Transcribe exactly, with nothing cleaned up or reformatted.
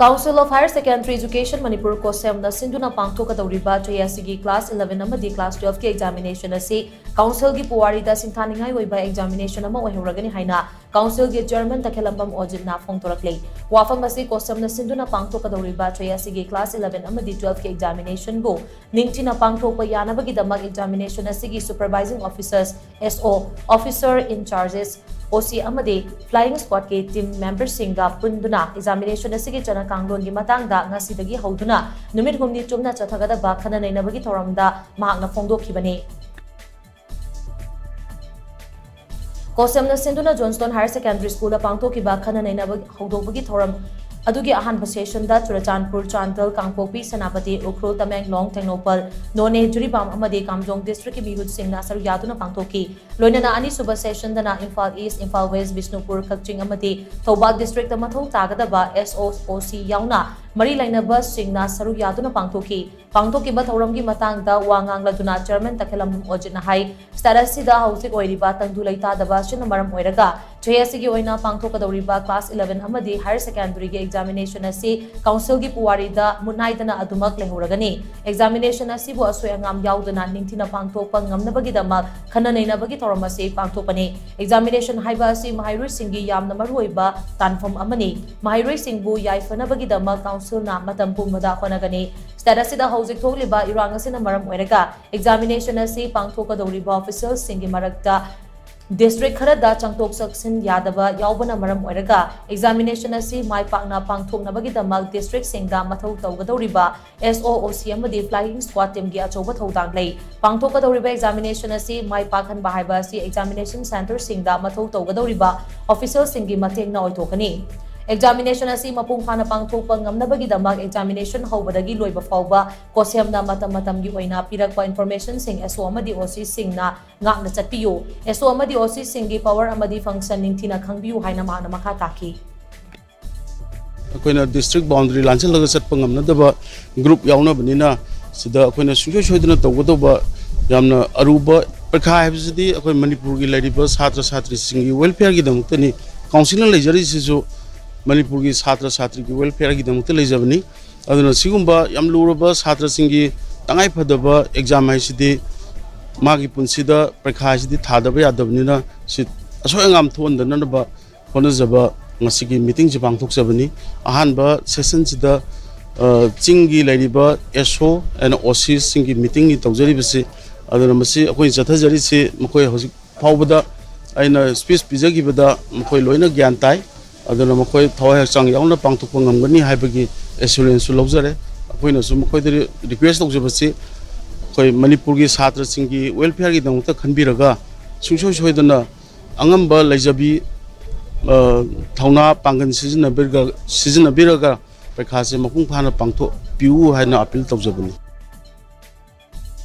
Council of Higher Secondary Education Manipur, ꯀꯣꯁꯦꯝꯅ ꯁꯤꯟꯗꯨꯅ ꯄꯥꯡꯊꯣꯛꯀꯗꯧꯔꯤꯕ ꯆꯍꯤ ꯑꯁꯤꯒꯤ class eleven ꯑꯃꯗꯤ class twelve ꯀꯤ examination ꯑꯁꯤ council ꯒꯤ ꯄꯨꯋꯥꯔꯤꯗ ꯁꯤꯡꯊꯥꯅꯤꯡꯉꯥꯏ ꯑꯣꯏꯕ examination ꯑꯃ ꯑꯣꯏꯍꯧꯔꯒꯅꯤ ꯍꯥꯏꯅ council ꯒꯤ chairman ꯇꯈꯦꯂꯝꯕꯝ ꯑꯣꯖꯤꯠꯅ ꯐꯣꯡꯗꯣꯔꯛꯂꯤ꯫ ꯋꯥꯐꯝ ꯑꯁꯤ ꯀꯣꯁꯦꯝꯅ ꯁꯤꯟꯗꯨꯅ ꯄꯥꯡꯊꯣꯛꯀꯗꯧꯔꯤꯕ ꯆꯍꯤ ꯑꯁꯤꯒꯤ class eleven ꯑꯃꯗꯤ twelve ꯀꯤ examination ꯕꯨ ꯅꯤꯡꯊꯤꯅ ꯄꯥꯡꯊꯣꯛꯄ ꯌꯥꯅꯕꯒꯤꯗꯃꯛ examination ꯑꯁꯤꯒꯤ supervising officers, S O, officer in charges, O C ꯑꯃꯗꯤ flying squad ꯀꯤ team member ꯁꯤꯡꯒ ꯄꯨꯟꯗꯨꯅ examination ꯑꯁꯤꯒꯤ ꯆꯠꯅ ꯀꯥꯡꯂꯣꯟꯒꯤ ꯃꯇꯥꯡꯗ ꯉꯁꯤꯗꯒꯤ ꯍꯧꯗꯨꯅ ꯅꯨꯃꯤꯠ ꯍꯨꯝꯅꯤ ꯆꯨꯞꯅ ꯆꯠꯊꯒꯗꯕ ꯈꯟꯅ ꯅꯩꯅꯕꯒꯤ ꯊꯧꯔꯝꯗ ꯃꯍꯥꯛꯅ ꯐꯣꯡꯗꯣꯛꯈꯤꯕꯅꯤ꯫ ꯀꯣꯁꯦꯝꯅ ꯁꯤꯟꯗꯨꯅ Johnstone Higher Secondary School ꯗ ꯄꯥꯡꯊꯣꯛꯈꯤꯕ ꯈꯟꯅ ꯅꯩꯅꯕ ꯍꯧꯗꯣꯛꯄꯒꯤ ꯊꯧꯔꯝ ꯑꯗꯨꯒꯤ ꯑꯍꯥꯟꯕ session ꯗ ꯆꯨꯔꯆꯥꯟꯄꯨꯔ, ꯆꯥꯟꯗꯦꯜ, ꯀꯥꯡꯄꯣꯛꯄꯤ, ꯁꯦꯅꯥꯄꯇꯤ, ꯎꯈ꯭ꯔꯨꯜ, ꯇꯃꯦꯡꯂꯣꯡ, ꯇꯦꯡꯅꯧꯄꯜ, ꯅꯣꯅꯦ, ꯖꯤꯔꯤꯕꯥꯝ ꯑꯃꯗꯤ ꯀꯥꯝꯖꯣꯡ district ꯀꯤ ꯃꯤꯍꯨꯠꯁꯤꯡꯅ ꯁꯔꯨꯛ ꯌꯥꯗꯨꯅ ꯄꯥꯡꯊꯣꯛꯈꯤ꯫ ꯂꯣꯏꯅꯅ ꯑꯅꯤꯁꯨꯕ session ꯗꯅ ꯏꯝꯐꯥꯜ East, ꯏꯝꯐꯥꯜ West, ꯕꯤꯁꯅꯨꯄꯨꯔ, ꯀꯛꯆꯤꯡ ꯑꯃꯗꯤ ꯊꯧꯕꯥꯜ district ꯇ ꯃꯊꯧ ꯇꯥꯒꯗꯕ S O, O C ꯌꯥꯎꯅ ꯃꯔꯤ ꯂꯩꯅꯕꯁꯤꯡꯅ ꯁꯔꯨꯛ ꯌꯥꯗꯨꯅ ꯄꯥꯡꯊꯣꯛꯈꯤ꯫ ꯄꯥꯡꯊꯣꯛꯈꯤꯕ ꯊꯧꯔꯝꯒꯤ ꯃꯇꯥꯡꯗ ꯋꯥ ꯉꯥꯡꯂꯗꯨꯅ chairman ꯇꯈꯦꯂꯝꯕꯝ ꯑꯣꯖꯤꯠꯅ ꯍꯥꯏ, state ꯑꯁꯤꯗ ꯍꯧꯖꯤꯛ ꯑꯣꯏꯔꯤꯕ ꯇꯪꯗꯨ ꯂꯩꯇꯥꯗꯕ ꯑꯁꯤꯅ ꯃꯔꯝ ꯑꯣꯏꯔꯒ ꯆꯍꯤ ꯑꯁꯤꯒꯤ ꯑꯣꯏꯅ ꯄꯥꯡꯊꯣꯛꯀꯗꯧꯔꯤꯕ class eleven ꯑꯃꯗꯤ higher secondary ꯒꯤ examination ꯑꯁꯤ council ꯒꯤ ꯄꯨꯋꯥꯔꯤꯗ ꯃꯨꯠꯅꯥꯏꯗꯅ ꯑꯗꯨꯃꯛ ꯂꯩꯍꯧꯔꯒꯅꯤ꯫ Examination ꯑꯁꯤꯕꯨ ꯑꯁꯣꯏ ꯑꯉꯥꯝ ꯌꯥꯎꯗꯅ ꯅꯤꯡꯊꯤꯅ ꯄꯥꯡꯊꯣꯛꯄ ꯉꯝꯅꯕꯒꯤꯗꯃꯛ ꯈꯟꯅ ꯅꯩꯅꯕꯒꯤ ꯊꯧꯔꯝ ꯑꯁꯤ ꯄꯥꯡꯊꯣꯛꯄꯅꯤ꯫ Examination ꯍꯥꯏꯕ ꯑꯁꯤ ꯃꯍꯩꯔꯣꯏꯁꯤꯡꯒꯤ ꯌꯥꯝꯅ ꯃꯔꯨꯑꯣꯏꯕ ꯇꯥꯟꯐꯝ ꯑꯃꯅꯤ꯫ ꯃꯍꯩꯔꯣꯏꯁꯤꯡꯕꯨ ꯌꯥꯏꯐꯅꯕꯒꯤꯗꯃꯛ council ꯅ ꯃꯇꯝ ꯄꯨꯝꯕꯗ ꯍꯣꯠꯅꯒꯅꯤ꯫ State ꯑꯁꯤꯗ ꯍꯧꯖꯤꯛ ꯊꯣꯛꯂꯤꯕ ꯏꯔꯥꯡ ꯑꯁꯤꯅ ꯃꯔꯝ ꯑꯣꯏꯔꯒ examination ꯑꯁꯤ ꯄꯥꯡꯊꯣꯛꯀꯗꯧꯔꯤꯕ official ꯁꯤꯡꯒꯤ ꯃꯔꯛꯇ district ꯈꯔꯗ ꯆꯪꯊꯣꯛ ꯆꯪꯁꯤꯟ ꯌꯥꯗꯕ ꯌꯥꯎꯕꯅ ꯃꯔꯝ ꯑꯣꯏꯔꯒ examination ꯑꯁꯤ ꯃꯥꯏ ꯄꯥꯛꯅ ꯄꯥꯡꯊꯣꯛꯅꯕꯒꯤꯗꯃꯛ district ꯁꯤꯡꯗ ꯃꯊꯧ ꯇꯧꯒꯗꯧꯔꯤꯕ S O, O C ꯑꯃꯗꯤ flying squad team ꯒꯤ ꯑꯆꯧꯕ ꯊꯧꯗꯥꯡ ꯂꯩ꯫ ꯄꯥꯡꯊꯣꯛꯀꯗꯧꯔꯤꯕ examination ꯑꯁꯤ ꯃꯥꯏ ꯄꯥꯛꯍꯟꯕ ꯍꯥꯏꯕ ꯑꯁꯤ examination center ꯁꯤꯡꯗ ꯃꯊꯧ ꯇꯧꯒꯗꯧꯔꯤꯕ official ꯁꯤꯡꯒꯤ ꯃꯇꯦꯡꯅ ꯑꯣꯏꯊꯣꯛꯀꯅꯤ꯫ Examination ꯑꯁꯤ ꯃꯄꯨꯡ ꯐꯥꯅ ꯄꯥꯡꯊꯣꯛꯄ ꯉꯝꯅꯕꯒꯤꯗꯃꯛ examination ꯍꯧꯕꯗꯒꯤ ꯂꯣꯏꯕ ꯐꯥꯎꯕ ꯀꯣꯁꯦꯝꯅ ꯃꯇꯝ ꯃꯇꯝꯒꯤ ꯑꯣꯏꯅ ꯄꯤꯔꯛꯄ information ꯁꯤꯡ S O ꯑꯃꯗꯤ O C ꯁꯤꯡꯅ ꯉꯥꯛꯅ ꯆꯠꯄꯤꯌꯨ꯫ S O ꯑꯃꯗꯤ O C ꯁꯤꯡꯒꯤ power ꯑꯃꯗꯤ function ꯅꯤꯡꯊꯤꯅ ꯈꯪꯕꯤꯌꯨ ꯍꯥꯏꯅ ꯃꯍꯥꯛꯅ ꯃꯈꯥ ꯇꯥꯈꯤ꯫ ꯑꯩꯈꯣꯏꯅ district boundary ꯂꯥꯟꯁꯤꯜꯂꯒ ꯆꯠꯄ ꯉꯝꯅꯗꯕ group ꯌꯥꯎꯅꯕꯅꯤꯅ, ꯁꯤꯗ ꯑꯩꯈꯣꯏꯅ ꯁꯨꯡꯁꯣꯏ ꯁꯣꯏꯗꯅ ꯇꯧꯒꯗꯧꯕ ꯌꯥꯝꯅ ꯑꯔꯨꯕ ꯄꯔꯤꯈꯥ ꯍꯥꯏꯕꯁꯤꯗꯤ ꯑꯩꯈꯣꯏ ꯃꯅꯤꯄꯨꯔꯒꯤ ꯂꯩꯔꯤꯕ ꯁꯥꯇ꯭ꯔ ꯁꯥꯇ꯭ꯔꯤꯁꯤꯡꯒꯤ welfare ꯒꯤꯗꯃꯛꯇꯅꯤ꯫ Council ꯅ ꯂꯩꯖꯔꯤꯁꯤꯁꯨ ꯃꯅꯤꯄꯨꯔꯒꯤ ꯁꯥꯇ꯭ꯔ ꯁꯥꯇ꯭ꯔꯤꯒꯤ welfareꯒꯤꯗꯃꯛꯇ ꯂꯩꯖꯕꯅꯤ꯫ ꯑꯗꯨꯅ ꯁꯤꯒꯨꯝꯕ ꯌꯥꯝ ꯂꯨꯔꯕ ꯁꯥꯇ꯭ꯔꯁꯤꯡꯒꯤ ꯇꯉꯥꯏ ꯐꯗꯕ exam ꯍꯥꯏꯁꯤꯗꯤ ꯃꯥꯒꯤ ꯄꯨꯟꯁꯤꯗ ꯄꯔꯤꯈꯥ ꯍꯥꯏꯁꯤꯗꯤ ꯊꯥꯗꯕ ꯌꯥꯗꯕꯅꯤꯅ ꯁꯤ ꯑꯁꯣꯏ ꯑꯉꯥꯝ ꯊꯣꯛꯍꯟꯗꯅꯕ ꯍꯣꯠꯅꯖꯕ ꯉꯁꯤꯒꯤ meetingꯁꯤ ꯄꯥꯡꯊꯣꯛꯆꯕꯅꯤ꯫ ꯑꯍꯥꯟꯕ sessionꯁꯤꯗ, ꯑ, ꯆꯤꯡꯒꯤ ꯂꯩꯔꯤꯕ S O and O Cꯁꯤꯡꯒꯤ meetingꯅꯤ ꯇꯧꯖꯔꯤꯕꯁꯤ꯫ ꯑꯗꯨꯅ ꯃꯁꯤ ꯑꯩꯈꯣꯏꯅ ꯆꯠꯊꯖꯔꯤꯁꯤ ꯃꯈꯣꯏ ꯍꯧꯖꯤꯛ ꯐꯥꯎꯕꯗ ꯑꯩꯅ speech ꯄꯤꯖꯈꯤꯕꯗ ꯃꯈꯣꯏ ꯂꯣꯏꯅ ꯒ꯭ꯌꯥꯟ ꯇꯥꯏ꯫ ꯑꯗꯨꯅ ꯃꯈꯣꯏ ꯊꯋꯥꯏ ꯍꯛꯆꯥꯡ ꯌꯥꯎꯅ ꯄꯥꯡꯊꯣꯛꯄ ꯉꯝꯒꯅꯤ ꯍꯥꯏꯕꯒꯤ assuranceꯁꯨ ꯂꯧꯖꯔꯦ꯫ ꯑꯩꯈꯣꯏꯅꯁꯨ ꯃꯈꯣꯏꯗ request ꯇꯧꯖꯕꯁꯤ ꯑꯩꯈꯣꯏ ꯃꯅꯤꯄꯨꯔꯒꯤ ꯁꯥꯇ꯭ꯔꯁꯤꯡꯒꯤ welfareꯒꯤꯗꯃꯛꯇ ꯈꯟꯕꯤꯔꯒ ꯁꯨꯡꯁꯣꯏ ꯁꯣꯏꯗꯅ ꯑꯉꯝꯕ ꯂꯩꯖꯕꯤ, ꯑ, ꯊꯧꯅꯥ ꯄꯥꯡꯒꯜ ꯁꯤꯖꯤꯟꯅꯕꯤꯔꯒ, ꯁꯤꯖꯤꯟꯅꯕꯤꯔꯒ ꯄꯔꯤꯈꯥꯁꯦ ꯃꯄꯨꯡ ꯐꯥꯅ ꯄꯥꯡꯊꯣꯛꯄꯤꯌꯨ ꯍꯥꯏꯅ appeal ꯇꯧꯖꯕꯅꯤ꯫